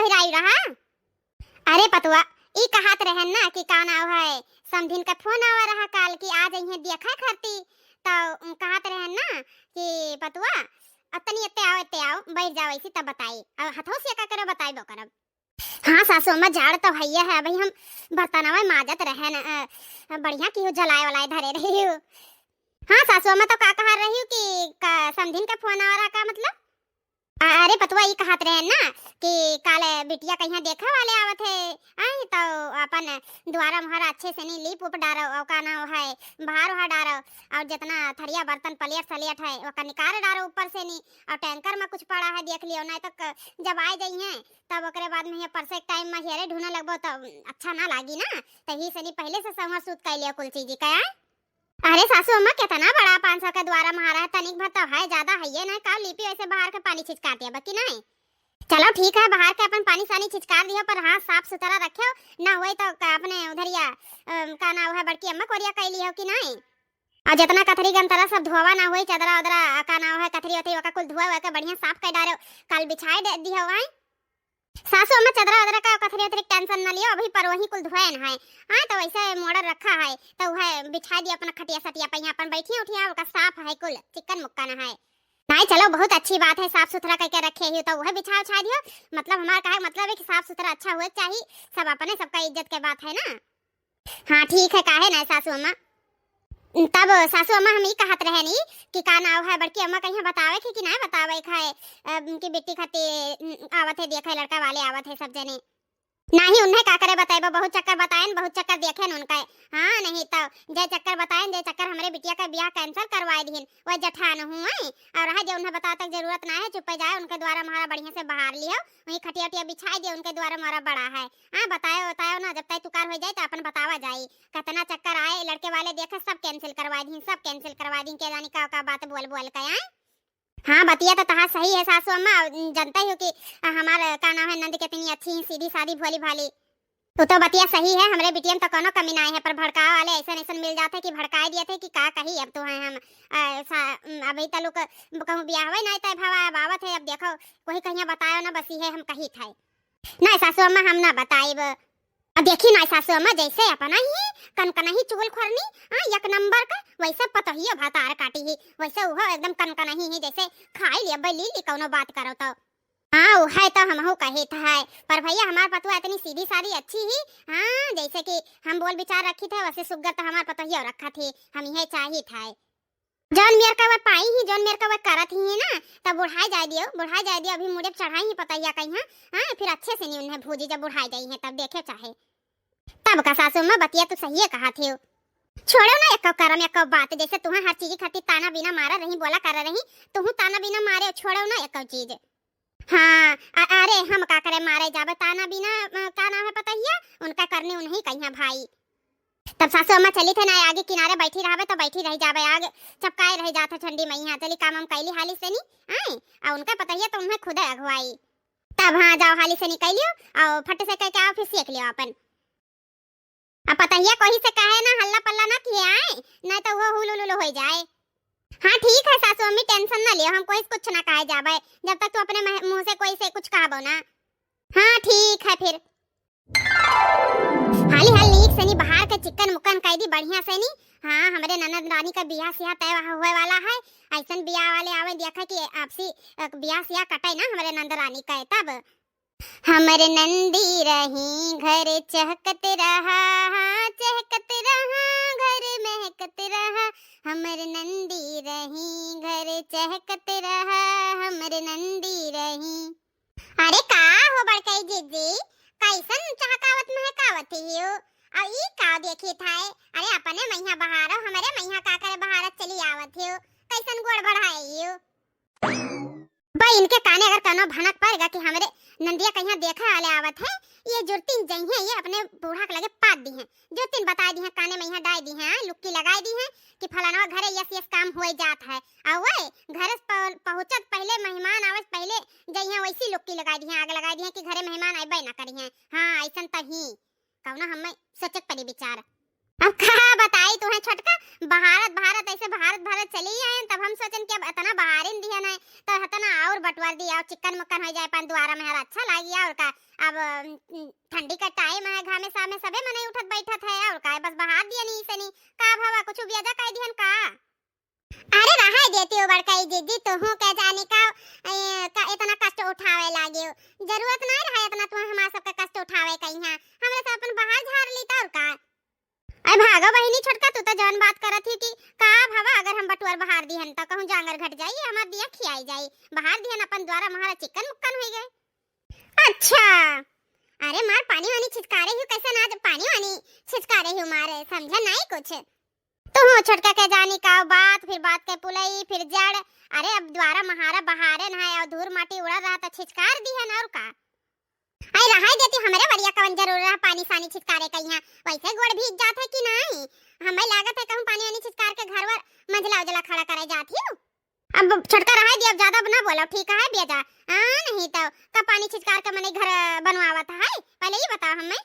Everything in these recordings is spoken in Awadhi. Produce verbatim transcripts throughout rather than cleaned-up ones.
फिर आई रहा। अरे पतुआ, ई कहत रहन ना कि का नाव है, समधिन का फोन आवा रहा काल कि आ जइहें देखा खरती, तो कहत रहन ना कि पतुआ, अब तनी एते आओ, एते आओ, बैठ जाओ ऐसी तब बताई, और हथो से का करो बताई बो करब। हाँ सासू अम्मा, जाड़ तो हइये है, अभी हम बर्तनवा माजत रहन, अ, बढ़िया की हो जलाए वलाए धरे रही हो। हाँ सासू अम्मा, तो का कहा रही हो कि का समधिन का फोन आ रहा का मतलब? अ-, अरे पतुआ, ई कहत रहे ना कि काल बिटिया कहिया देखे वाले आवत है, आई तो अपन दुआरा मुहारा अच्छे से नी लीप उप डारो, और का नाव है, बहार उहार डारो, और जितना थरिया बर्तन प्लेट सलेट है ओका निकाल डारो ऊपर से नी, और टैंकर में कुछ पड़ा है देख लियो, नहीं तो क-, जब आ जाइए तब ओकरे बाद में ये परसे टाइम में हेरे ढूंढे लगबो तो अच्छा ना लागी ना, तो ही से नी पहले से संवर सूत कर लियो कुल चीज का। अरे सासू अम्मा, कितना बड़ा पाँच सौ के दुआरा महारा है, तनिक भर तो है, ज्यादा है ये ना, का लीपी वैसे बाहर के पानी छिचका दिया बा कि नहीं? चलो ठीक है, बाहर के अपन पानी सानी छिचकार दियो, पर हाँ साफ सुथरा रखियो, ना होए तो का अपने उधरिया, अम, का नाव है, बड़की अम्मा कोरिया कैली हो कि नहीं? और जितना कथरी गंतरा सब धोवा ना होए, चदरा उदरा, आ, का नाव है, कथरी उथरी ओका कुल धोए ओके बढ़िया साफ कर डारो, कल बिछाए दे दियो आई। सासू अम्मा चदरा उदरा का कथरी उथरी टेंशन ना लियो, अभी पर वही कुल धोए ना है। हाँ तो वैसे मॉडल रखा है तो वह बिछा दियो अपना खटिया सटिया पे, यहाँ अपन बैठी उठिया ओका साफ है कुल, चिकन मुक्का ना है। नहीं चलो बहुत अच्छी बात है, साफ सुथरा करके रखे ही तो वह बिछा उछा दियो। मतलब हमार कहे मतलब है कि साफ सुथरा अच्छा हुए के चाहिए, सब अपने सबका इज्जत के बात है ना। हाँ ठीक है, काहे ना सासू अम्मा। तब सासू अम्मा हम ई कहत रहनी कि का नाव है बड़की अम्मा कहिया बतावे के कि ना बतावे के है, अ, कि बिट्टी खातिर, अम, आवत है देखे लड़का वाले आवत है सब जने। नाही उन्हें का करे बताइबो, बहुत चक्कर बताएन, बहुत चक्कर देखेन उनका। हाँ नहीं तो जे चक्कर बताएन, जे चक्कर हमरे बिटिया का ब्याह cancel करवाए दिहिन, वह जठान हुए। और रहा जे उन्हें बतावे तक जरूरत ना है, चुप्पे जाए उनके दुआरा महारा बढ़िया से बहार लियो, वहीं खटिया उटिया बिछाए दियो उनके दुआरा महारा बड़ा है। हाँ बतायो बतायो ना, जब तय तुकार हो जाए तो अपन बतावा जाई। कितना चक्कर आए लड़के वाले देखे, सब cancel करवा दी, सब cancel करवा दी, के जानी का का बात बोल बोल के आए। हाँ बतिया तो तहार सही है सासू अम्मा, जनता ही हो कि हमार का नाम है नंद कितनी अच्छी ही सीधी सादी भोली भाली। तू तो बतिया सही है, हमरे बिटिया में तो कोनो कमी ना है, पर भड़कावे वाले ऐसा ऐसा मिल जाते कि भड़काए दिए थे कि का कही अब तो है हम, अ, सा-, अभी तलुक कहूँ ब्याह हुए ना तय भवा अब आवत है, अब देखो कोई कहिया बतायो ना बस ये हम कही था। नहीं सासू अम्मा, हम ना बताइब। अब देखी ना सासू अम्मा, जैसे अपना ही कनकनही चुगलखोरनी, हाँ, एक नंबर का, वैसे पतोहियो भतार काटी ही, वैसे उहो एकदम कनकनही ही, जैसे खाई लिया बैली ली कौनो बात करो तो। हाँ, वो है तो हमहू कही था है, पर भैया हमार पतुआ इतनी सीधी सादी अच्छी ही, हाँ, जैसे कि हम बोल विचार रखी थे वैसे सुग्गर तो हमार पतोहियो रखा थी, हम यह चाही था। जौन मेर का वह पाई ही, जौन मेर का वह करत ही है ना, तब बुढ़ाए जाए दियो, बुढ़ाए जाए दियो, अभी मुड़े चढ़ाई ही पतैया कहीं, हाँ, हाँ, फिर अच्छे से नहीं उन्हें भूजी, जब बुढ़ाए जाई है तब देखे चाहे। तब का सासू माँ बतिया तू सही कहा थे। छोड़ो ना एको करम एको बात, जैसे तुम्हें हर चीज खातिर ताना बिना मारा रही, बोला कर रही, तुहू ताना बिना मारे, छोड़ो ना एको चीज। हाँ, अ-, अरे हम का करे मारे जाबे ताना बिना, अ, का नाम है पतैया, उनका करने उन्हीं कहिया भाई। तब सासू अम्मा चली थे ना आगे किनारे बैठी रहबे तो बैठी रह जाबे, आग चपकाए रह जात है ठंडी में। यहाँ चली काम हम कैली हाली से नी, आए, आ उनका पतैया तो उन्हें खुदे अगुवाई। तब हाँ जाओ हाली से निकलियो, और फट से कह के आओ फिर सेक लियो अपन। अब पतैया कोही से कहे ना हल्ला पल्ला ना किए आए, नहीं तो वो हुलुलुलु हो जाए। हाँ ठीक है सासू अम्मी, टेंशन ना लियो, हम कोई से कुछ ना कहे जाबे, जब तक तू अपने मह-, मुंह से कोई से कुछ कहबो ना। हाँ ठीक है फिर। हाली हाल नीक से नी बहार के चिकन मुकन कह दी बढ़िया से नी। हाँ, हमरे ननद रानी का बियाह सियाह तय हुए वाला है, ऐसन बियाह वाले आवे देखा कि आपसी, अ, बियाह सियाह कटे ना हमरे नंद रानी का। तब हमर नंदी रही घर चहकत रहा, हाँ, चहकत रहा, घर महकत रहा। हमर नंदी रही घर चहकत रहा, हमर नंदी रही। अरे का हो बड़कई जीजी, कैसन चहकावत महकावत ही हो? और ई का देखी थाए? अरे अपने मैया बहारो, हमरे मैया का करे बहारत चली आवत हो? कैसन गोड़ बढ़ाए हो? बा इनके काने अगर कनो भनक पड़ेगा कि हमरे नंदिया कहिया देखे वाले आवत है, ये जुरतीन जइहें, ये अपने बूढ़ा के लगे पाद दिहें, जुरतीन बताए दिहें, काने में यहाँ डाय दिहें, हाँ, लुक्की लगाए दिहें कि फलानवा घरे यस यस काम होए जात है। आ वह घरे पह-, पहुँचत पहले, मेहमान आवत पहले जइहें, वैसी लुक्की लगाए दिहें, आग लगाए दिहें कि घरे मेहमान अइबे ना करिहें। हाँ, ऐसन त ही कौनो हमें सोचे के पड़ी विचार। अब का बताई तुहें छोटका, बहारत बहारत ऐसे बहारत बहारत चली आयन, तब हम सोचन कि अब इतना बहारिन दिहन है, तो इतना और बटवर दी, और चिकन मुक्कन हो जाए, अपन दुआरा में हर अच्छा लागी, और का। अब, अम, ठंडी का टाइम है, घामे सामे सबे मनई उठत बैठत है, और का, बस बहार दिया नहीं से नहीं। का भवा, कुछ बियाजा कह दिहन का? अरे रहा देती हो बड़का जीजी, तुहू के जानी का, ए, का इतना कष्ट उठावे लागी हो? जरूरत नहीं रहा इतना तुम हमार सबका कष्ट उठावे कहीं। हमरे सब अपन बहार झार ली तो और का। अरे भागो बहिनी छोटका, तू तो जौन बात करत ही कि का भवा, अगर हम बटुअर बहार दिहन तो कहूँ जांगर घट जाई, हमार दिया खियाई जाई। बहार दिहन अपन दुआरा, महारा चिकन मुक्कन हो गए। अच्छा, अरे मार पानी वानी छिचका रही हूँ, कैसे ना आज पानी वानी छिचका रही हूँ, मारे समझा नहीं कुछ। तुहू छोटका के जानी का बात, फिर बात के पुलई, फिर जड़। अरे अब दुआरा महारा बहारे न है और धूर माटी उड़ा रहा तो छिचकार दिहन और का। आई रहाई देती, हमरे वरिया कवन जरूर रहा पानी सानी छिचकारे कहिया, वैसे गोड़ भीग जात है कि नहीं? हमें लागत है कहूँ पानी वानी छिचकार के घर वर मंझला उजला खड़ा करे जात ही। अब छोटका रहाई दी, अब ज्यादा ना बोलो, ठीक है बियाजा? हाँ, नहीं तो का पानी छिचकार के मने घर बनवावत है, पहले ये बताओ हमें।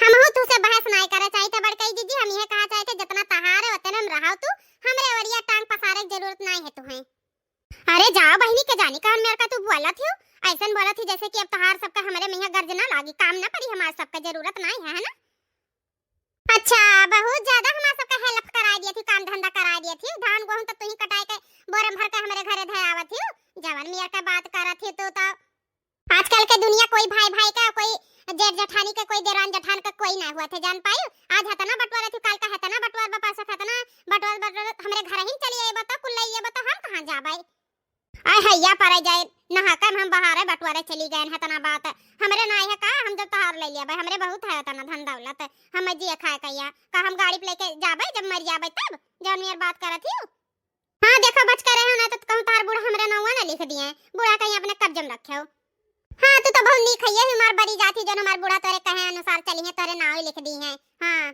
हमहू तुसे बहस नाय करे चाहित बड़कई जीजी, हम यह कहा चाहित जितना तहार है उतने में रहाव तू, हमरे ओरिया टांग पसारे के जरूरत नाय है तुहें। अरे जाओ बहिनी के जानी कौन मेर का तू बोलत हियो, ऐसन बोलत ही जैसे कि अब तहार सबका हमरे में यहाँ गर्ज ना लागी, काम ना पड़ी, हमार सबका जरूरत नाय है, है ना? अच्छा, बहुत ज्यादा हमार सबका हेल्प कराई दिया थी, काम धंधा कराई दिया थी, धान गोहूं तो तू ही कटाई के बोरम भर के हमरे घरे धयावत ही, जवन मेर का बात करत ही तू तो। आजकल के दुनिया कोई भाई भाई का, कोई जेठ जेठानी के, कोई देरान जेठान का कोई ना हुआ थे, जान पायु। आज हतना बटवार थी, काल का हतना बटवार बा, परसों हतना बटवार, बटवार हमरे घर ही चली आई, बता कुल्ला ये बता हम कहाँ जाबै? आय हैया परे जाए, नहा के हम बहारे बटवारे चली गए, हतना बात हमरे ना है का, हम जब तहार ले लिया भाई, हमरे बहुत है तना धन दौलत, हम जिए खाए कहिया का, हम गाड़ी पे लेके जाबै, जब मर जाबै तब, जौन मेर बात करत ही। हाँ, देखो, बच के रहो, ना तो कहूँ तार बूढ़ा हमरे नौवा ना लिख दिए, बूढ़ा कहीं अपने कब्जे में रखे हो। हाँ, तू तो बहुत नीक है, ये भी मार बरी जाती, जो हमार बूढ़ा तोरे कहे अनुसार चली है, तोरे नाव ही लिख दी है। हाँ,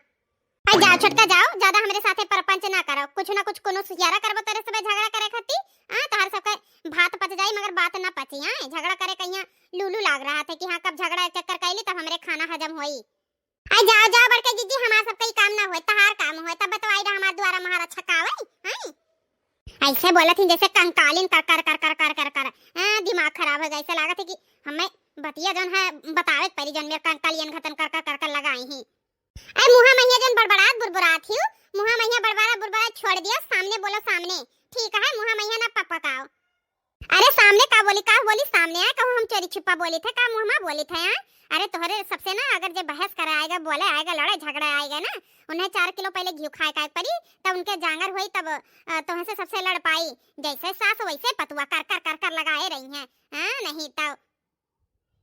अरे जाओ छोटका, जाओ, ज्यादा हमरे साथे परपंच ना करो, कुछ ना कुछ कोनो सुहियारा करबो तोरे सबे झगड़ा करे खाती। हाँ, तोहर सबके भात पच जाई, मगर बात ना पची। हाँ, झगड़ा करे कहिया लूलू लाग रहा थे कि हाँ, कब झगड़ा चक्कर कैली, तब हमरे खाना हजम होई। आ जाओ, जाओ बड़का जीजी, हमार सबका ई काम ना होए, तहार काम होए, तब बतवाई रहा हमार दुआरा महारा छकावे, हैं? ऐसे बोलत ही जैसे कंकालिन कर, कर, कर, कर, कर, कर, कर। हाँ, दिमाग खराब हो गया, ऐसे लागत है कि हमें बतिया जौन है बतावे के परी, जौन मेरे कंकालियन घतन कर, कर, कर, कर लगाई ही। अरे मुहा महिया जौन बड़बड़ात बुरबुरात ही, मुहा महिया बड़बड़ा बुरबड़ा छोड़ दिया, सामने बोलो सामने, ठीक है, मुहा महिया ना पकपकाओ। अरे सामने का बोली, का बोली सामने आए, कहूँ हम चोरी छिपा बोली थे, का मुँह मा बोली थे, हाँ? अरे तोहरे सबसे ना अगर जे बहस करे आएगा, बोले आएगा, लड़े झगड़े आएगा ना, उन्हें चार किलो पहले घी खाए का पड़ी, तब उनके जांगर होई, तब अ, तोहसे सबसे लड़ पाई। जैसे सास वैसे पतुआ कर कर कर कर लगाए रही हैं, हाँ? नहीं तो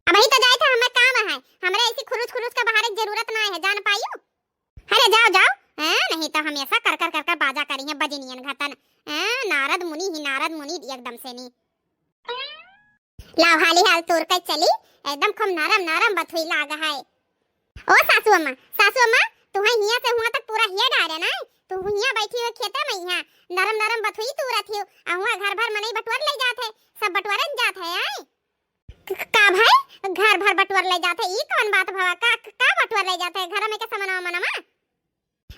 अबही तो जाए थे, हमें काम है, हमरे ऐसी खुरुस खुरुस के बहारे के जरूरत ना है, जान पायू। अरे जाओ, जाओ, हैं, नहीं तो हमेशा कर कर कर कर बाजा करी है बजनियन घतन। हैं, नारद मुनि ही नारद मुनि एकदम से नी। लाओ हाली हाल तोर के चली, एकदम खूब नरम नरम बथुई लाग है। ओ सासू अम्मा, सासू अम्मा, तुहें हिया से हुआ तक पूरा हिया डारे ना, तू हिया बैठी हो खेते में, यहाँ नरम नरम बथुई तू रखी हो, आ हुआ घर भर मनई बटुअर ले जात है, सब बटुअरन जात है, आए। क-, का भाई, घर भर बटुअर ले जात है, ई कौन बात भवा? का, का बटुअर ले जात है? घर में के समनवा मनवा?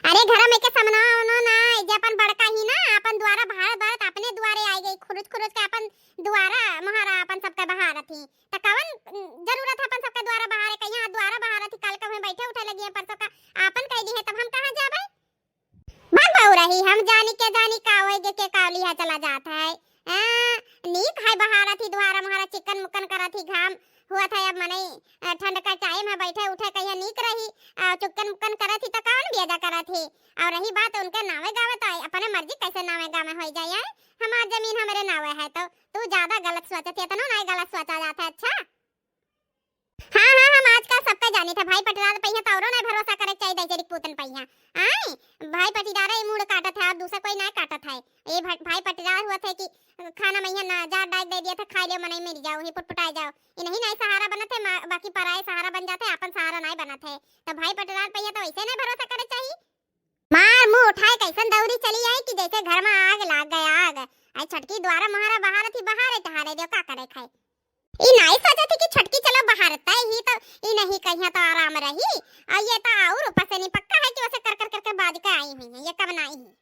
अरे घर में के समनवा उनो ना, जे अपन बड़का ही ना, अपन दुआरा भारत भारत अपने दुआरे आई गई, खुरुच खुरुच के अपन दुआरा महारा अपन सबका बहारत ही। त कवन, उम, जरूरत है अपन सबका दुआरा बहारे? कहिया दुआरा बहारत ही, काल का हुए बैठे उठे लगी है, परसों का आपन कैली है, तब हम कहाँ जाबै? भाग बहू रही, हम जानी के जानी का होए गे, के कावली है चला जात है। आ, नीक है बहारत ही दुआरा महारा चिकन मुकन करत ही, घाम हुआ था, अब मनई, अ, ठंड का टाइम है, बैठे उठे कहिया नीक रही, अ, चुक्कन मुक्कन करत ही तो कौन बेजा करत ही? और रही बात उनके नावे गावे तो अपने मर्जी कैसे नावे गावे हो जाए, आए? हमार जमीन हमरे नावे है तो तू ज्यादा गलत सोचत है, इतनो नहीं गलत सोचा जाता है। अच्छा हाँ, हाँ, हम आजकल सबका जानी थे, भाई पटदार पहिया तो औरो नहीं भरोसा करे चाहिए, दैसे पूतन पहिया। आए, भाई पटीदार ये मूड़ काटत है और दूसरा कोई नहीं काटत है। ये भा-, भाई पटीदार हुआ थे कि खाना महिया ना जा डाल दे दिया था, खाई ले मनई मर जाओ, ही पुटपुटाए जाओ। ये नहीं, नहीं सहारा बनत है, मा-, बाकी पराए सहारा बन जाते हैं, अपन सहारा नहीं बनत है। तो भाई पटदार पहिया तो वैसे नहीं भरोसा करे चाहिए। मार मुंह उठाए कैसन दौरी चली आई कि जैसे घर में आग लाग गया आग। आई छोटकी दुआरा महारा बहारत ही बहारे टहारे दियो, का करे खाए। ई नाई सोचत ही कि छोटकी चलो बहारत है, ही तो ई नहीं कहिया तो आराम रही। अउ ये तो और ऊपर से नहीं पक्का है कि वैसे कर कर कर कर बाज के आई हुई है, ये कब ना आई है।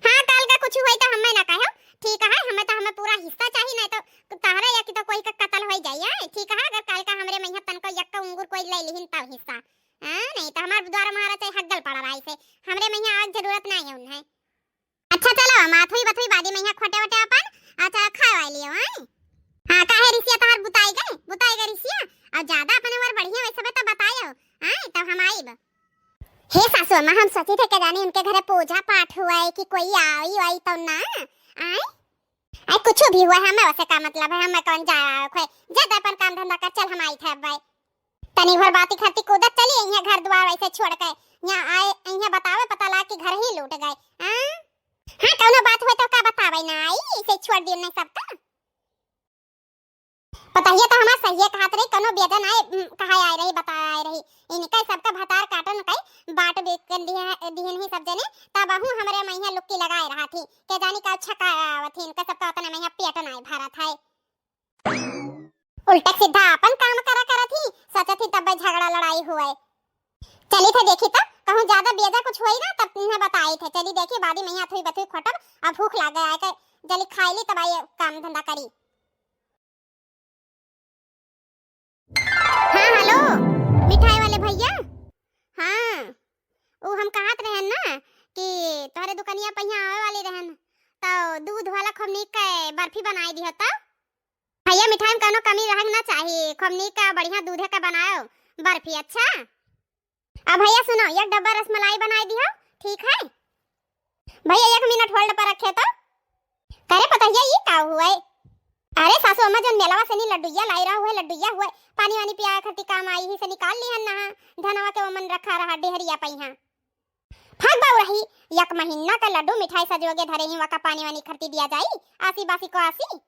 हाँ, काल का कुछ हुई तो हमें ना कहो, ठीक है? हमें तो, हमें पूरा हिस्सा चाहिए, नहीं तो तहरे या कि तो कोई का कत्ल हो जाए, ठीक है? अगर काल का हमरे मइहाँ तनको यक्का उंगुर कोई ले लिहिन तब हिस्सा, हाँ, नहीं तो हमार द्वारा महाराज चाहे हग्गल पड़ा रहा इसे, हमरे मइहाँ आग जरूरत नहीं है उन्हें। अच्छा चलो, माथुई बथुई बादी मइहाँ खोटे वटे अपन, अच्छा खाए वाली हो, हैं? हाँ, काहे रिसिया तहार बुताई गए, बुताई गए रिसिया, और ज्यादा अपने ऊपर बढ़िया वैसे बता बताए हो, हैं? तब हम आइब। हे सासू अम्मा, हम सोची थे के जानी उनके घरे पूजा पाठ हुआ है कि कोई आई वाई तो ना आए। आई कुछ भी हुआ है, हमें वैसे का मतलब है, हमें कौन जा खोए, जा तो अपन काम धंधा कर, चल हम आई थे अब भाई। तनी भर बाती खाती कूदत चली, यहाँ घर द्वार वैसे छोड़ के यहाँ आए, यहाँ बतावे पता ला कि घर ही लूट गए। हाँ, हाँ, कौनो बात हुए तो का बतावे ना आई, इसे छोड़ दियो नहीं सबका। पतहिया तो हमार सहिए कहत रही, कौनो बेजा ना आए, उम, कहा आए रही, बता आए रही। इनका सबका भतार काटन कई बाट बिकन दिहे-, दिहन ही सब जने, तब अहू हमरे मइहाँ लुक्की लगाए रहा थी। के जानी का छका आवत ही, इनका सबका उतने मइहाँ पेट ना भरत है। उल्टा सीधा अपन काम करा करत ही, सोचत ही तब झगड़ा लड़ाई हुए। चली थे देखी तो, कहूँ ज्यादा बेजा कुछ होई ना तब इन्हें बताई थे। चली देखी बादी मइहाँ थुई बथुई खोटब, अब भूख लागे आए के, जली खाई ली तब आई काम धंधा करी। हाँ, हेलो, मिठाई वाले भैया। हाँ, ऊ हम कहत रहन ना कि तोहरे दुकनिया पहिया आवे वाली रहन, तो दूध वाला खूब नीक के बर्फी बनाई दिह तो। भैया, मिठाई में कौनो कमी रहक ना चाही, खूब नीक का बढ़िया दूधे का बनाओ बर्फी। अच्छा, अब भैया सुनो, एक डब्बा रसमलाई बनाई दिहो, ठीक है? भैया, एक मिनट होल्ड पर रखे तो। करे पतहिया, ई का हुए? अरे सासू अम्मा, जौन मेलवा से नी लड्डुइया लाई रहा हुए, लड्डुइया हुए, पानी वानी पिया खरती काम आई ही से निकाल लिहन नहा, धनवा के ओमन रखा रहा डेहरिया पइहाँ। भाग बाऊ रही, एक महीना का लड्डू मिठाई सजोगे धरे ही, वका पानी वानी खरती दिया जाई, आसी बासी को आसी।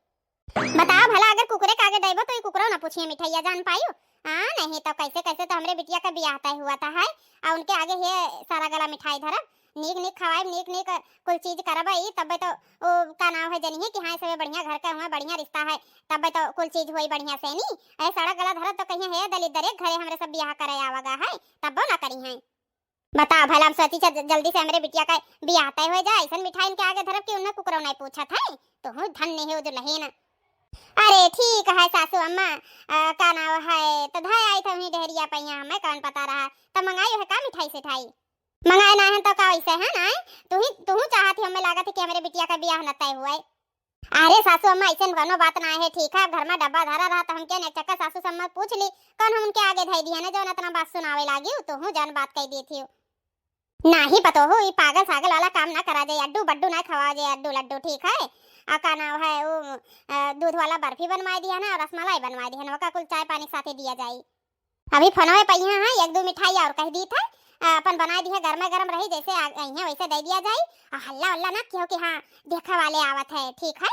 बताओ भला, अगर कुकुरे के आगे डइबो तो ई कुकुरो ना पूछिए मिठाइया जान पायु। हाँ, नहीं तो कैसे कैसे तो हमरे बिटिया का बियाह तय हुआ था है, आ उनके आगे हे सारा गला मिठाई धरब। नीक नीक खवाइब, नीक नीक कुल चीज करब, ई तबे तो ओ का नाव है जनिए कि हाँ, सबे बढ़िया घर का हुआ, बढ़िया रिश्ता है, तबे तो कुल चीज होई बढ़िया से नी। ऐ सड़ा गला धरब तो कहिए हे दलिद्दर एक घरे हमरे सब बियाह करे आवागा है, तब्बो ना करी हैं। बताओ भला, हम सोची छ ज-, जल्दी से हमरे बिटिया का बियाह तय हो जाए, ऐसन मिठाई इनके आगे धरब कि उन्हें कुकरो नहीं पूछत है। तो हूँ धन्य है उजलहीन। अरे ठीक है सासू अम्मा, अ, का नाव है, तो धाय आई था वहीं डेहरिया पइहाँ, हमें कौन पता रहा, तो मंगाई है का मिठाई सिठाई? मंगाए ना है तो का वैसे है ना, तू ही, तू चाहत ही, हमें लागत है कि हमरे बिटिया का बियाह न तय हुआ है। अरे सासू अम्मा, ऐसन कौनो बात ना है, ठीक है, अब घर में डब्बा धरा रहा तो हम क्या ने चक्कर सासू से अम्मा पूछ ली, कौन हम उनके आगे धई दिया ना, जौन इतना बात सुनावे लागी, तो हूँ जौन बात कह दी थी। नाही पतो हो, ई पागल सागल वाला काम ना करा जाए, अड्डू बड्डू ना खवा जाए, अड्डू लड्डू, ठीक है? आ का नाव है वो, अ, दूध वाला बर्फी बनवाए दिया ना, और रसमलाई बनवाए दिया ना, वका कुल चाय पानी के साथे दिया जाई। अभी फोनवे पे यहाँ है, एक दो मिठाई और कह दी था, अ, अपन बनाए दिया, गर्मा गर्म रही, जैसे आ, आई हैं वैसे दे दिया जाई। आ हल्ला उल्ला ना किहो कि हाँ, देखे वाले आवत है, ठीक है?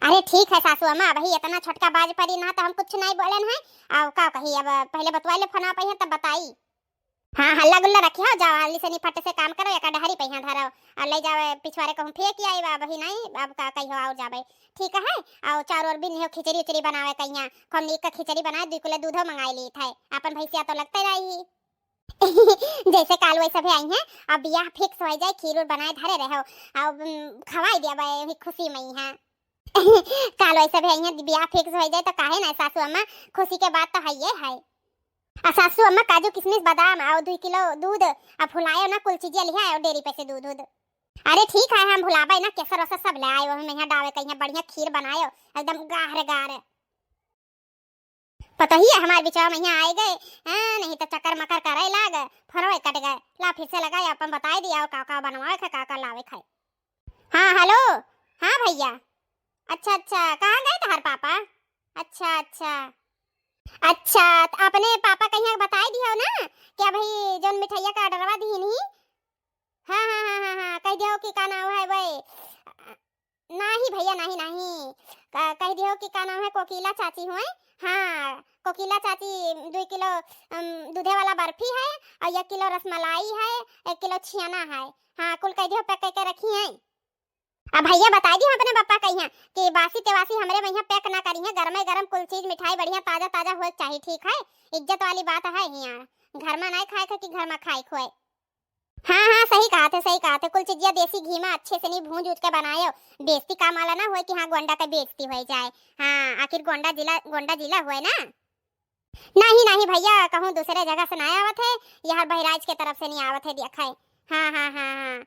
अरे ठीक है सासू अम्मा, अबही इतना छोटका बाज परी ना तो हम कुछ नहीं बोलन है। अब का कही, अब पहले बतवाई ले फोन पे है तब बताई। हाँ, हल्ला गुल्ला रखी हो, जाओ हाली से निफट से काम करो, एक डहरी पे यहाँ धरो और ले जाओ पिछवारे कहूँ फेंक आई, अबही नहीं, अब का कही हो, आओ जाबे, ठीक है? और चारों ओर भी नहीं हो, खिचड़ी उचड़ी बनावे कहिया, खूब नीक का खिचड़ी बनाए, दू किलो दूधो मंगाई ली थे, अपन भैंसिया तो लगते रही। जैसे काल वैसे भी आई हैं, अब बियाह फिक्स हो जाए, खीर उर बनाए धरे रहो, अब, उम, खवाई दिया बे, वही खुशी में ही है। काल वैसे भी आई हैं, बियाह फिक्स हो जाए तो काहे ना सासू अम्मा, खुशी के बात तो है ये है। आ सासू अम्मा काजू किशमिश बादाम आओ दू किलो दूध, आ भुलायो ना कुल चीजें लिहा आओ डेयरी पे से दूध दूध। अरे ठीक है, हम भुलाबे ना, केसर वेसर सब ले आए, वही में यहाँ डावे कहिया बढ़िया खीर बनायो, एकदम गार गार। पतोहिया हमार बिचवा में यहाँ आए गए, हाँ, नहीं तो चक्कर मकर करे लाग, फोनवे कट गए। ला फिर से लगाए, अपन बताए दिया, का का बनवावे खे, का का लावे खे। हाँ, हेलो, हाँ भैया, अच्छा, अच्छा, कहाँ गए तोहार पापा? अच्छा, अच्छा, अच्छा, त अपने पापा कहिया बताए दियो ना कि अभी जौन मिठाइया का ऑर्डरवा दिहिन ही, हाँ, हाँ, हाँ, हाँ, हाँ, कह दियो कि का नाम है वही, नाही भैया, नाही, नाही। क-, कह दियो कि का नाम है, कोकिला चाची हुए। हाँ, कोकिला चाची दो किलो, अम, दूधे वाला बर्फी है और एक किलो रसमलाई है, एक किलो छियाना है। हाँ, कुल कह दियो, पैक करके रखी हैं। अब भैया बता दियो अपने पापा यहाँ कि बासी तेवासी हमरे मइहाँ pack ना करिहें, गरमे गरम कुल चीज मिठाई बढ़िया ताजा ताजा होए के चाही, ठीक है? इज्जत वाली बात है हियाँ, घर में नाहीं खाए के कि घर में खाए खोए। हाँ हाँ, सही कहत है, सही कहत है, कुल चीजिया देसी घी में अच्छे से नहीं भूंज उज के बनायो, बेइज्जती काम वाला ना होए कि हाँ गोंडा के बेइज्जती हो जाए। हाँ, आखिर गोंडा जिला, गोंडा जिला होए ना। नहीं नहीं भैया, कहूँ दूसरे जगह से ना आवत है, यह बहराइच के तरफ से नहीं आवत है, देख है। हाँ हाँ हाँ हाँ,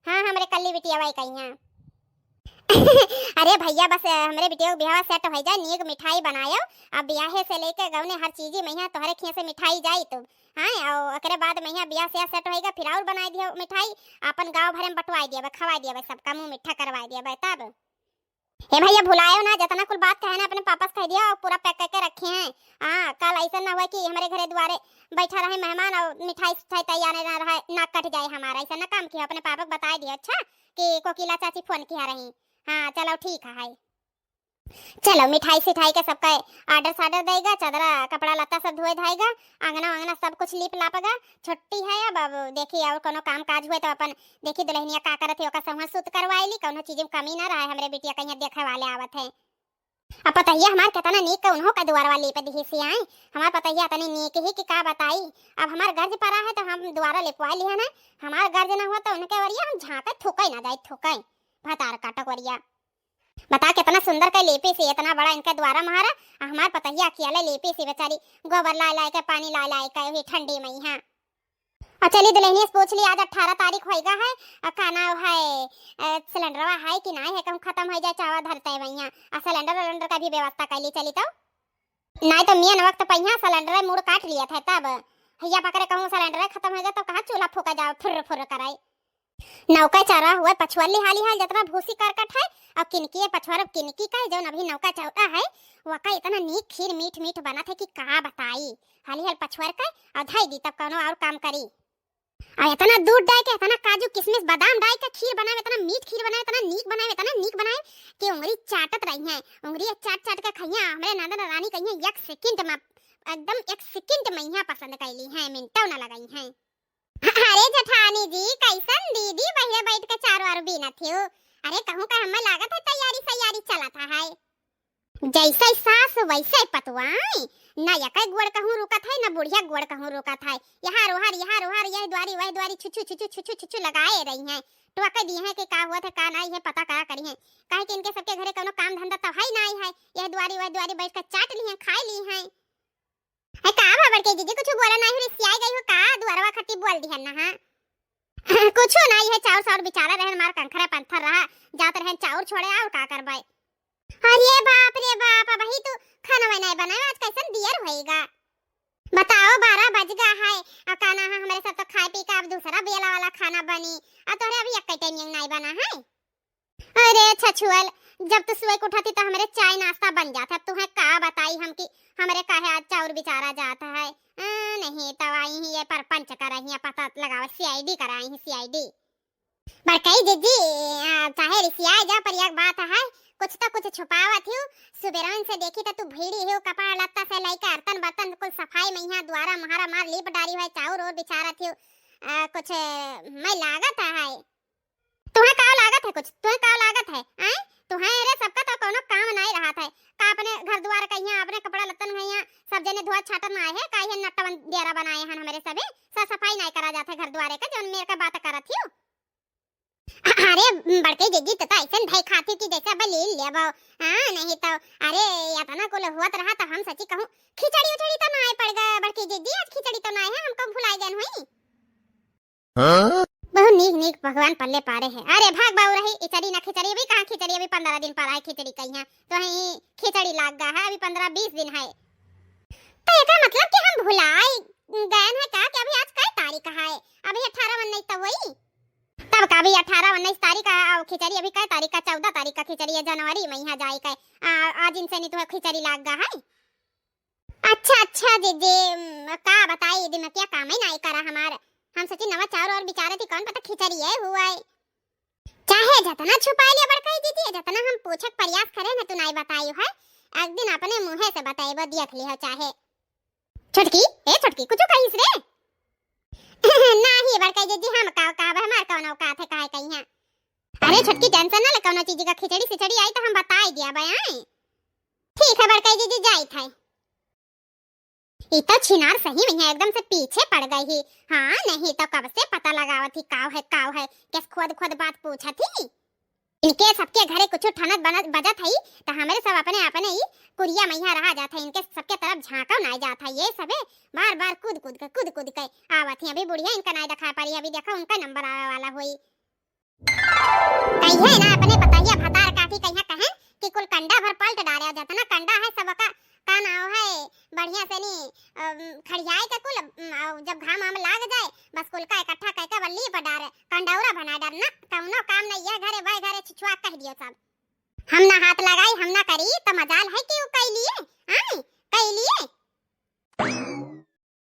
हाँ हमरे कल्ली बिटिया वही कही है। अरे भैया, बस हमरे बिटिया के बियाह set हो जाए, नीक मिठाई बनायो, अब बियाहे से लेके गौने हर चीजी मइहाँ तोहरे खिया से मिठाई जाई तू। हाँ, और ओकरे बाद मइहाँ बियाह से set होएगा, फिर और बनाई दियो मिठाई, अपन गाँव भरे में बंटवाई दिया, खवाई दिया, सबका मुँह मीठा करवाई दिया तब। हे भैया, भुलायो ना, जितना कुल बात कहे ना, अपने पापा से कह दिया और पूरा pack करके रखे हैं। हाँ, कल ऐसा ना हुआ कि हमरे घरे दुआरे बैठा रहे मेहमान और मिठाई सिठाई तैयार ना रहे, ना कट जाए हमारा। ऐसा ना काम किया, अपने पापा को बताई दिया, अच्छा, कि कोकिला चाची phone किया रही। हाँ, चलो ठीक है। चलो, मिठाई सिठाई के सबका order सार्डर देगा, चदरा कपड़ा लत्ता सब धोए धाएगा, आंगना वांगना सब कुछ लीप लापगा। छुट्टी है अब, अब देखी और कोनो काम काज हुए तो अपन देखी दुल्हनिया का करत है, ओका संगे सुत करवाई ली, कोनो चीज में कमी ना रहे। हमरे बिटिया कहीं देखे वाले आवत है। अब पतोहिया हमार केतना नीक के उन्हों का दुआरवा लीप दिही से आई। हमार पतोहिया इतनी नीक ही कि का बताई। अब हमार गर्ज परा है तो हम दुआरा लिपवा लिया ना, हमार गर्ज ना हुआ तो उनके वरिया हम झांके थूके ना जाए, थूके भतार काटक वरिया। बता, कितना सुंदर के लेपी से, इतना बड़ा इनके द्वारा महारा, आ हमार पतहिया अकेले लेपी से बेचारी, गोबर लाए लाए के, पानी लाए लाए के, वही ठंडी मइहाँ। और चली दुल्हनिया से पूछ ली, आज अठारह तारीख होइगा है, और का नाव है, अ, सिलेंडरवा है कि नाहीं है, कहूँ खत्म हो जाए, चावा धरते मइहाँ, और सिलेंडर उलेंडर का भी व्यवस्था कर ली, चली तो। नाहीं तो मेन वक्त पहिया सिलेंडर मूड़ काट लिया था तब, हैया पकड़े कहूँ सिलेंडर खत्म हो जाए, तो कहाँ चूल्हा फूका जाओ, फुर्र फुर्र कराई। नौका चारा हुआ पछुअली हाली हाल जतना भूसी करकट है, और किनकी है पछुअर किनकी का, जौन अभी नौका चौरा है, वका इतना नीक खीर मीठ मीठ बनत है कि का बताई। हाली हाल पछुअर का और धई दी, तब कौनो और काम करी। और इतना दूध डाल के, इतना काजू किशमिश बादाम डाल के खीर बनाए, इतना मीठ खीर बनाए, इतना नीक बनाए, इतना नीक बनाए कि उंगली चाटत रही हैं, उंगली चाट चाट के खइया। हमरे नंदन रानी कहिए एक सेकंड में, एकदम एक सेकंड में यहाँ पसंद कैली हैं, मिनटों न लगाई हैं। अरे जेठानी जी, कैसन दीदी बहिरे बैठ के चारो ओर बीनत हियो? अरे कहूँ का हमें लागत है तैयारी सैयारी चलत है। जैसे सास वैसे पतवाई, न यकै गोड़ कहूँ रुकत है, न बुढ़िया गोड़ कहूँ रुकत है। यहाँ रोहर, यहाँ रोहर, यह द्वारी, वह द्वारी, छुछु, छुछु, छुछु, छुछु लगाए रही हैं। टोके दी हैं कि का हुआ था, का नाई है, पता करा करी हैं। काहे कि इनके सबके घरे कौनो काम धंधा तो है नाई है। यह द्वारी, वह द्वारी बैठ के चाट ली हैं, खाए ली हैं। है का भा बड़के जीजी, कुछ बोला नाई हो, रिसियाई गई हो का? दुआरवा खट्टी बोल दिहन ना, हाँ? कुछ नाई है, चाउर साउर बिचारा रहन, मार कंखरा पंथर रहा, जात रहन चाउर छोड़े, और का करबे? अरे बाप रे बाप, अबही तू खाना नाई बनाए, आज कैसन दियर होएगा? बताओ, बारह बज गा है, और का ना है, हमरे सब तो खाए पी के अब दूसरा बेला वाला खाना बनी, और तोहरे अभी एक टाइम नाई बना है। अरे छछुअल, जब तू सुबह के उठती तो हमरे चाय नाश्ता बन जात है। अब तुहें का बताई हम कि हमरे काहे आज चाउर बिचारा जात है। आ, नहीं तो आई ही ये परपंच कराई ही, पता लगावा, सीआईडी कराई ही, सीआईडी। बड़कई जीजी, आ, चाहे रिसियाए जा, पर एक बात है, कुछ तो कुछ छुपावत हियो। सुबेरवन से देखी तो तू भीड़ी हियो, कपड़ा लत्ता से लेके अर्तन बर्तन कुल सफाई में यहाँ दुआरा महारा मार लीप डारी है, चाउर और बिचारत हियो। आ, कुछ मैं लागत है। तुहें का लागत है कुछ? तुहें का लागत है? आय? तुहें रे सबका तो कोनो काम नाई रहत है। का अपने घर दुआर कहिया, अपने कपड़ा लत्तन कहिया, सब जने धोआ छाटन आए है, का ये नट्टवन डेरा बनाए हन हमरे सबे? सा सफाई नाई करा जात है घर दुआरे का, जौन मेरे का बात करत हियो। अरे बड़के जीजी, तो, तो ऐसन भय खाती कि जैसे अब ले लेबो। हाँ, नहीं तो, अरे इतना कुल हुआ तो रहा तो हम सची कहूँ, खिचड़ी उचड़ी तो नाई पड़ गए बड़के जीजी, आज खिचड़ी तो नाई है, हमको भुलाई गए हुई। हाँ? बहुत नीक नीक भगवान पल्ले पारे है। अरे भाग बाऊ रही, इचरी ना खिचड़ी, अभी कहाँ खिचड़ी, अभी पन्द्रह दिन पर आए खिचड़ी कहिया। तो ही खिचड़ी लाग गा है, अभी पन्द्रह बीस दिन है। तो एकर मतलब कि हम भुलाई गए हैं का कि अभी आज कै तारीख है? अभी अठारह उन्नीस तो हुई। तब का अभी अठारह उन्नीस तारीख है, और खिचड़ी अभी कै तारीख का? चौदह तारीख का खिचड़ी है, जनवरी में यहाँ जाए के। आ, आज इनसे नहीं तो खिचड़ी लाग गा है। अच्छा, अच्छा, दीदी, उम, का बताई, दिमकिया कामे नाई करा हमार। हम सोची नवा चाउर और बिचारे थी, कौन पता खिचड़ी है हुआ है। चाहे जतना छुपा लिया बड़काई दीदी, जतना हम पूछक प्रयास करे न, तू नाई बताई है। एक दिन अपने मुँहे से बताइबो, देख लिहो चाहे। छोटकी, ए छोटकी, कुछ कहिस रे? नाही बड़काई दीदी, हम का कहब, हमार कौन औकात है, काहे कहिया? अरे छोटकी, tension ना ले, कौनो चीज का खिचड़ी सिचड़ी आई तो हम बताई दिया बे, आए। ठीक है बड़काई जीजी, जाइत है। ई तो छिनार सही में है, एकदम से पीछे पड़ गई ही। हाँ, नहीं तो कब से पता लगावत ही, काव है, काव है, कैस खोद खोद बात पूछत ही। इनके सबके घरे कुछ ठनत बनत बजत हई, त हमरे सब अपने अपने ही कुरिया मैया रहा जात है, इनके सबके तरफ झांकव नाई जात है। ये सबे बार बार कूद कूद के, कूद कूद के आवत ही। अभी बुढ़िया इनका नाई दिखाई पड़ी, अभी देखा उनका नंबर आवे वाला होई। कहिए ना अपने पतहिया भतार काटी कहिया कहन कि कुल कंडा भर पलट डारे, जतना कंडा है सबका का नाव है, बढ़िया से नी, अम, खड़ियाए के कुल, अम, अउ जब घाम आम लाग जाए, बस कुल का इकट्ठा कह के बल्ली पर डारे, कंडौरा बना डार ना, कौनो काम नहीं है, घरे बाय घरे छिछुआ कह दियो सब। हम ना हाथ लगाई, हम ना करी, तो मजाल है कि उ कई लिए, आए, कई लिए।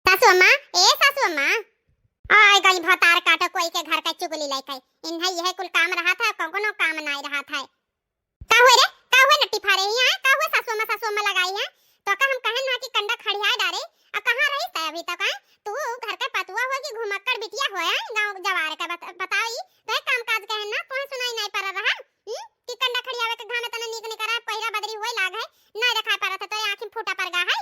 सासू अम्मा, ए सासू अम्मा, आय गई भतार काटो कोई के घर का चुगली लेके। इन्हें यह कुल काम रहा था, कौनो काम नाई रहा था। का हुए रे, का हुए नट्टी फारे ही, आए? का हुए सासू अम्मा, सासू अम्मा लगाई है? तो का हम कहन ना कि कंडा खड़ियाए डारे, आ कहाँ रही तै अभी तक, आए? तू घर के पतुआ हो कि घुमक्कड़ बिटिया हो, आए? गाँव जवार के बत-, बताई, तो एक काम काज कहन ना, तोहे सुनाई नाई पड़ रहा, हम्म? कि कंडा खड़ियावे के घाम इतना नीक निकरा, पहिरा बदरी हुए लाग है, ना दिखाई पड़त है, तोरे आँखी में फूटा पड़ गा है।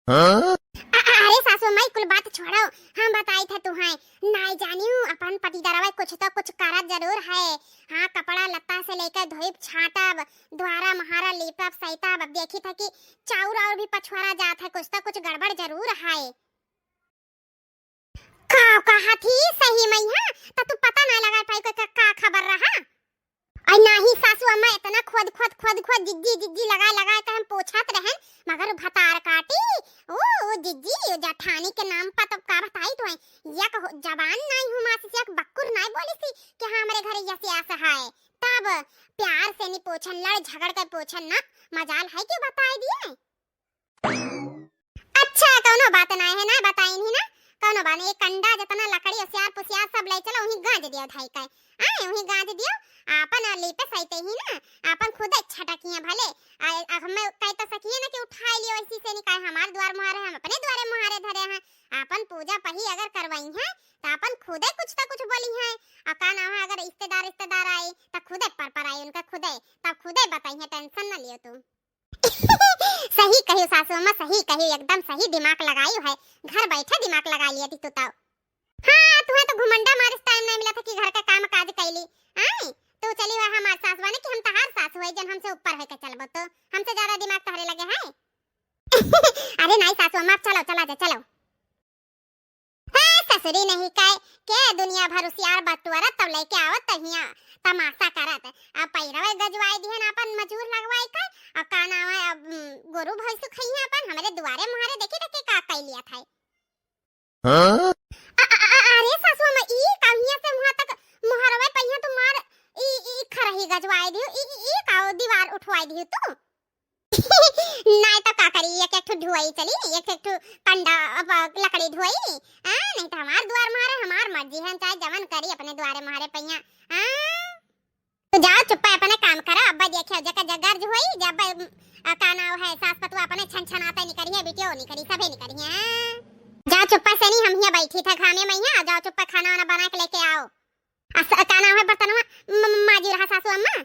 हाँ? अ-, अ-, अरे सासू माई, कुल बात छोड़ो, हम बताई थे तुहैं। नाई जानियो, अपन पटीदारवा कुछ तो कुछ करत जरूर है। हाँ, कपड़ा लत्ता से लेकर धोइब छाटब, द्वारा महारा लीपब सैतब। अब देखी था कि चाउर और भी पछवारा जात है, कुछ तो कुछ गड़बड़ जरूर है। का कहत ही सही मैया? त तू पता ना लगा पाई का, का खबर रहा? आई नाही सासू अम्मा, इतना खोद, खोद, खोद, खोद, जिज्जी, जिज्जी लगा, लगा के हम पूछत रहन, मगर भतार काटी, ओ, ओ जिज्जी, ओ जठानी के नाम पर तब का बताई तो है, एक हो-, जबान नाई हूँ मासी से, एक बक्कुर नाई बोली सी कि हाँ, हमरे घरे यस आस है। तब प्यार से नी पूछन, लड़ झगड़ के पूछन ना, मजाल है कि बताई दिए। अच्छा, कौनो बात नाय है ना, बताइन ही ना, कौनो बात नहीं। ये कंडा जितना लकड़ी, उसियार पुसियार सब ले चलो, वहीं गाज दियो धाई का। आए, वहीं गाज दियो, आपन और लीपे सहिते ही ना, आपन खुदे छटकिए भले। आ, आ, हमें कह तो सकिए ना कि उठाई लियो ऐसी से नहीं, काहे हमार द्वार मुहारे, हम अपने द्वारे मुहारे धरे हैं। आपन पूजा पही अगर करवाई हैं, तो आपन खुदे कुछ तो कुछ बोली हैं। और का नाम है, अगर रिश्तेदार, रिश्तेदार आए, तो खुदे पर पर आए उनका खुदे, तब खुदे बताई हैं, tension ना लियो तू। सही कही सासू अम्मा, सही कही, एकदम सही दिमाग लगाई है, घर बैठे दिमाग लगा लिया थी तू तो। हाँ, तुहे तो घुमंडा मारे time नहीं मिला था कि घर का काम काज कैली। आए, तू चली हुआ हमार सास बने कि हम तहार सास हुए, जन हमसे ऊपर होके चलबो तो, हमसे ज्यादा दिमाग तहरे लगे है। अरे नहीं सासू अम्मा, चलो, चला जा, चलो। हाँ, ससुरी नहीं काय, के दुनिया भर उसियार बटुअरा तब लेके आवत तहिया तमाशा करत। अब पैरवे गजवाई दिहन आपन मजूर लगवाई का, अब का नाम है, अब, उम, गोरू भैंसु खइहे अपन, हमरे दुआरे मुहारे देखी देखे का कई लिया था। हाँ? अ-, अ-, अ-, अरे सासू अम्मा, ई काहिया से वहाँ तक मुहरवे पहिया तुम्हार ई, ई खरही गजवाई दियो, ई, ई, ई का दीवार उठवाई दियो तू? नाय तो का करी, एक एक ठो ढुआई चली, एक एक ठो कंडा, अब, लकड़ी ढुआई। हाँ, नहीं तो हमार दुआर मारे, हमार मर्जी है, चाहे जवन करी अपने दुआरे मारे पैया। हाँ, तो जाओ चुप्पा अपने काम करो, अब्बा देखियो जका जगर्ज हुई, जब, अ, का नाव है, सास पतुआ अपने छन छन आते निकरी है, बिटियो निकरी, सभे निकरी है। हाँ? जाओ चुप्पा से नहीं, हम हियाँ बैठी था घामे में हियाँ, जाओ चुप्पा खाना वाना बना के लेके आओ। अस-, का नाम है बर्तनवा म-, म-, माजी रहा सासू अम्मा।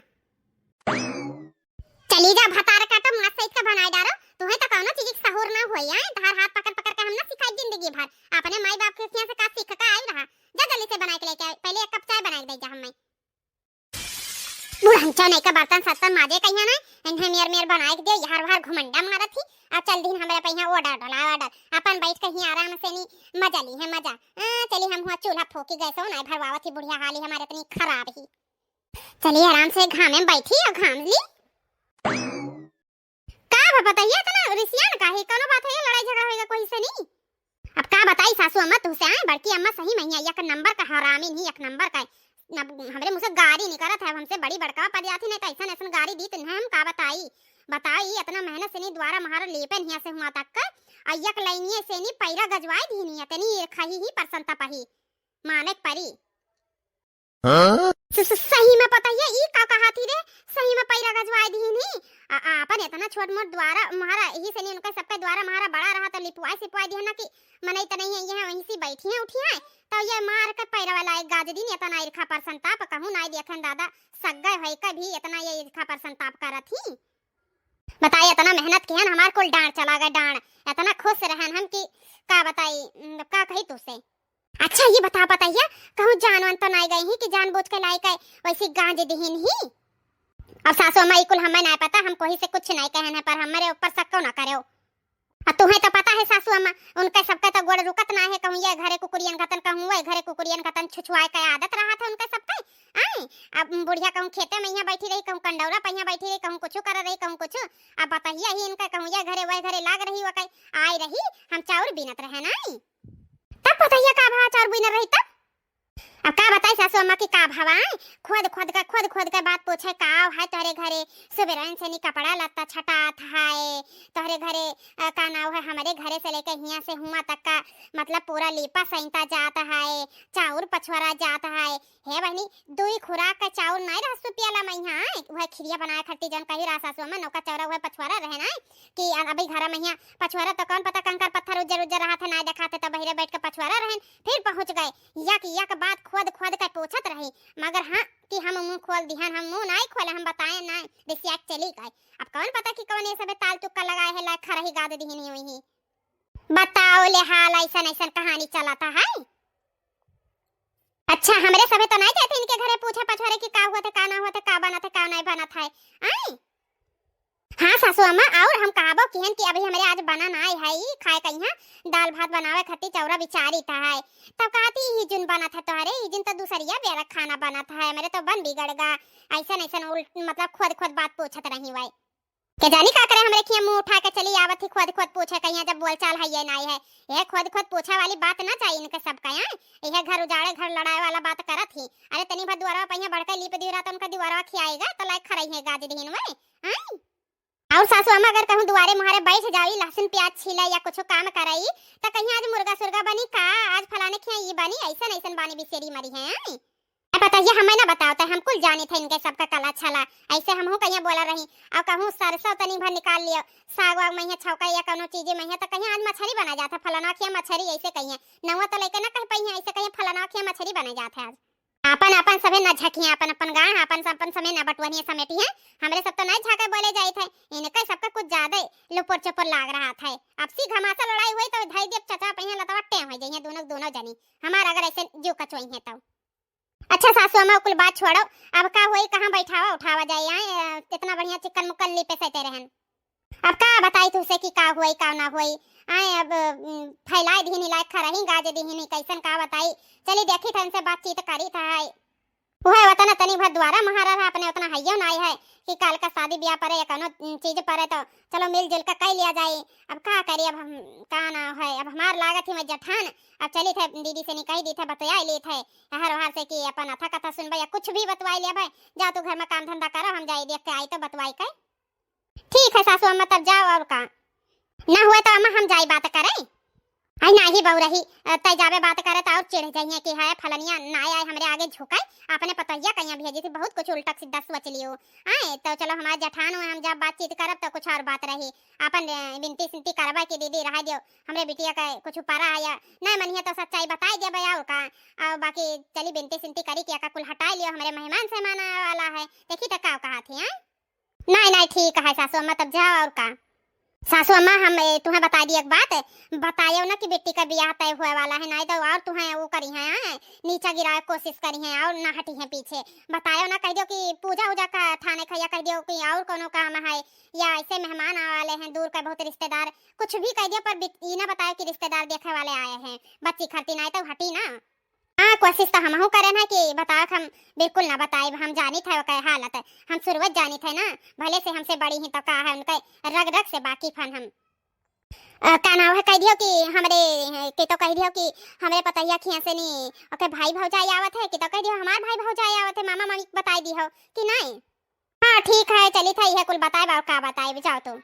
चली जा भतार काटो, मास सहित का बनाए डारो। तुहे तो कौनो चीज के सहूर ना होई, आए? तहार हाथ पकड़ पकड़ के हम ना सिखाई जिंदगी भर। अपने माई बाप के हियाँ से का सीख का आई रहा। जा जल्दी से बनाए के लेके आई। पहले एक कप चाय बनाए के दे जा हमें। बुढ़ंचो नहीं का बर्तन सत्तन माजे कहिया ना, इन्हें मेर मेर बनाए के दे, यार वार घुमंडा मारत ही। अब चल दिन हमरे पहिया order डोला order। अपन बैठ के ही आराम से नी मजा ली है मजा। आ, चली हम हुआ चूल्हा फोकी गैस हो ना भरवावत ही, बुढ़िया हाली हमारे इतनी खराब ही। चली आराम से घामे में बैठी और घाम ली। का बा बताइए, इतना रिसियान का है? कौनो बात है, लड़ाई झगड़ा होएगा कोई से नहीं? अब का बताई सासू अम्मा तुहसे, आए बड़की अम्मा सही में ही एक नंबर का हरामी नहीं, एक नंबर का। अब हमरे मुँह से गारी निकरत है, अब हमसे बड़ी बड़का पड़ जाती नहीं तो ऐसा ऐसा गारी दी तो नहीं हम का बताई। बताई इतना मेहनत से नहीं द्वारा महारा लेपे नहीं ऐसे हुआ तक का, आ एक लाइनिए से नहीं पैरा गजवाई दी नहीं, इतनी खही ही परसंता पही। माने परी। हाँ? स-, स-, सही में पता है, ई का कहा थी रे? सही में पैरा गजवाए दिहिन ही। आ, आ, अपन इतना छोट मोट द्वारा महारा, यही से नहीं उनका सबके द्वारा महारा बड़ा रहा तो लिपवाए सिपवाए दिहिन ना कि मनई त नहीं है, ये वहीं से बैठी हैं, उठी हैं, तो ये मार के पैरा वाला एक गाज दिन इतना इरखा पर संताप कहूँ ना देखेन दादा, सग्गे होई के भी इतना ये इरखा पर संताप करत ही। बताए, इतना मेहनत किहन, हमार कुल डांड चला गए, डांड। इतना खुश रहन हम कि का बताई, न, का कही तुसे। अच्छा, ये बता, पतैया, कहूँ जान वान तो नाई गई ही कि जानबूझ के लाई के वैसी गांज दिहिन ही? अब सासू अम्मा, ई कुल हमें नाई पता, हम कोई से कुछ नाई कहन है, पर हमरे ऊपर शक्को ना करेउ। आ तुहें तो पता है सासू अम्मा, उनके सबके तो गोड़ रुकत ना है, कहूँ ये घरे कुकुरियन खतन, कहूँ वो घरे कुकुरियन खतन, छुछुआए के आदत रहा था उनके सबके। आए, अब बुढ़िया कहूँ खेते में यहाँ बैठी रही, कहूँ कंडौरा पे यहाँ बैठी रही, कहूँ कुछ कर रही, कहूँ कुछ। अब बतहिया ही इनका कहूँ ये घरे वह घरे लाग रही, वो कहीं आई रही, हम चाउर बीनत रहे ना। तब बतहिया का भवा चाउर बीनत रही तब? अब का बताई सासू अम्मा की का भवा है? खोद खोद के, खोद खोद के बात पूछे, का है तोहरे घरे? सुबेरन से नी कपड़ा लत्ता छटात है तोहरे घरे, अ, का नाव है, हमरे घरे से लेके हियाँ से हुआँ तक का, मतलब, पूरा लीपा सैंता जात है, चाउर पछुआरा जात है। हे बहिनी, दुई खुराक का चाउर नाई रहसु पियाला मइहाँ, वह खिरिया बनाए खट्टी जौन कही रहा सासू अम्मा, नौका चौरा वह पछुआरा रहे ना, कि अ-, अभी घरा मइहाँ पछुआरा तो कौन पता कंकर पत्थर उज्जर उज्जर रहा था, नाई देखाते तो बहिरे बैठ के पछुआरा रहन, फिर पहुँच गए। यक यक बात खोद खोद के पूछत रही, मगर हाँ कि हम मुँह खोल दिहन, हम मुँह नाई खोले, हम बताए नाई, रिसिया के चली गए। अब कौन पता कि कौन ये सबे ताल तुक्का लगाए है, लाए खरही गाद दिहनी हुई ही। बताओ ले हाल, ऐसन ऐसन कहानी चलत है। अच्छा, हमरे सबे तो नाई जाते इनके घरे पूछे पछोरे कि का हुआ थे, का ना हुआ थे, का बनत है, का नाई बनत है। आई? हाँ सासू अम्मा, और हम कहबो किहन कि अभी हमरे आज बना नाई है, ई खाए कहिया दाल भात बनावे खातिर चौरा बिचारी था है। तब कहती, "ई जुन बनत है तोहरे, ई जुन तो दूसरिया बेरा खाना बनत है, मेरे तो बन बिगड़ गा।" ऐसन ऐसन उल्ट, मतलब, खोद खोद बात पूछत रही वै। के जानी का करे, हमरे खिया मुँह उठा के चली आवत ही, खोद खोद पूछे कहिया, जब बोलचाल है ये नाई है। यह खोद खोद पूछे वाली बात ना चाहिए इनके सबका यहाँ। यह घर उजाड़े घर लड़ाए वाला बात करत ही। अरे तनी भर दुआरवा पहिया बढ़ के लीप दियो रहा तो उनका दुआरवा खियाएगा तो लायक खरई है गाज दीन वै। हैं? और सासू अम्मा अगर कहूँ दुआरे मुहारे बैठ जाई, लहसुन प्याज छीले या कुछ काम करई, तो कहीं आज मुर्गा सुर्गा बनी का, आज फलाने खिया ई बनी, ऐसन ऐसन बानी बिसेरी मरी है। ए पतोहिया, हमें ना बताओ, तो हम कुल जानी थे इनके सबका कला छला, ऐसे हमहू कहीं बोला रही। और कहूँ सरसों तनी भर निकाल लियो, साग वाग में है छौका या कौनो चीज में है, तो कहीं आज मछरी बना जाता, फलाना खिया मछरी, ऐसे कहीं नौवा तो लेके ना कह पाई है, ऐसे कहीं फलाना खिया मछरी बना जाता है आज। आपन आपन सभे ना झकिया, आपन आपन गाँव, आपन सब, आपन सभे ना बटुअनिया समेटी है। हमरे सब तो नहीं झाके बोले जाइत है, इनके सबका कुछ ज्यादा लुपुर चुपुर लाग रहा था। अब सी घमासा लड़ाई हुई तो धई देब चचा पहिया लतवा टें हो जाइए दोनों, दोनों जनी। हमार अगर ऐसे जो कचोई है तो। अच्छा सासू अम्मा, कुल बात छोड़ो, अब का होई, कहाँ बैठावा उठावा जाए, आए, अ, इतना बढ़िया चिकन मुकन लीपे सटे रहन। अब का बताई तुसे कि का होई, का ना होई, आए, अब, उम, फैलाए दिहिन, लायक खरही गाज दिहिन, कैसन का बताई, चली देखी था इनसे बातचीत करी था, आए। वह वतन तनी भर द्वारा महारा रहा, अपने उतना हइयो ना आए है कि काल का शादी ब्याह परे या कौनो, उम, चीज परे तो चलो मिलजुल के कइ लिया जाए। अब का करी, अब हम का ना है, अब हमार लागत ही मैं जठान, अब चली थे दीदी से निकाही दी थे, बतवाई ली थे, हर ओहर से कि अपन अथा कथा सुनबे या कुछ भी बतवाई लेबे, जा तू घर में काम धंधा करो, हम जाई देख के आई तो बतवाई के। ठीक है सासू अम्मा, तब जाओ और का। ना हुए तो अम्मा हम जाई बात करे। आई नाही बउरही, अ, तै जाबे बात करे त और चिढ़ जइहें कि है फलनिया ना आए हमरे आगे झुकाई, अपने पतोहिया कहिया भेजी थी, बहुत कुछ उल्टा सीधा सोच लियो। आए तो चलो हमारे जठान हुए, हम जब बातचीत करब तो कुछ और बात रही। अपन, अ, बिनती सिनती करबा कि दीदी रहा दियो, हमरे बिटिया का कुछ परा आया, नहीं मनिया तो सच्चाई बताई देबे और का। और बाकी चली बिनती सिनती करी कि एका कुल हटाई लियो, हमरे मेहमान सहमान आए वाला है, देखी तो का कहा थी, हैं? नहीं, नहीं, ठीक है सासू अम्मा, तब जाओ और का। सासू अम्मा, हम, ए, तुहें बताई दी एक बात, बतायो ना कि बिट्टी का बियाह तय हुए वाला है, नहीं तो और तुहें वो करी हैं, हैं, नीचा गिराए कोशिश करी हैं और ना हटी हैं पीछे। बतायो ना, कह दियो कि पूजा उजा का ठाने का, या कह दियो कि और कोनो काम है, या ऐसे मेहमान आवे वाले हैं दूर का बहुत रिश्तेदार, कुछ भी कह दियो, पर बिट-, ई ना बतायो कि रिश्तेदार देखे वाले आए हैं, बच्ची खरती, नहीं तो हटी ना। हाँ, कोशिश तो हमहू करे ना कि बताओ, हम बिल्कुल ना बताइब, हम जानी थे ओकर हालत, हम शुरुआत जानी थे ना, भले से हमसे बड़ी ही तो का है, उनके रग रग से वाकिफ हन हम। अ, का नाव है, कह दियो कि हमरे, कि तो कह दियो कि हमरे पतोहिया खिया से नी, ओके भाई भौजाई आवत है, कि तो कह दियो हमार भाई भौजाई आवत है, मामा मामी के बताई दियो कि नहीं। हाँ, ठीक है, चली था, यह कुल बताए बा, का बताए, जाओ तू।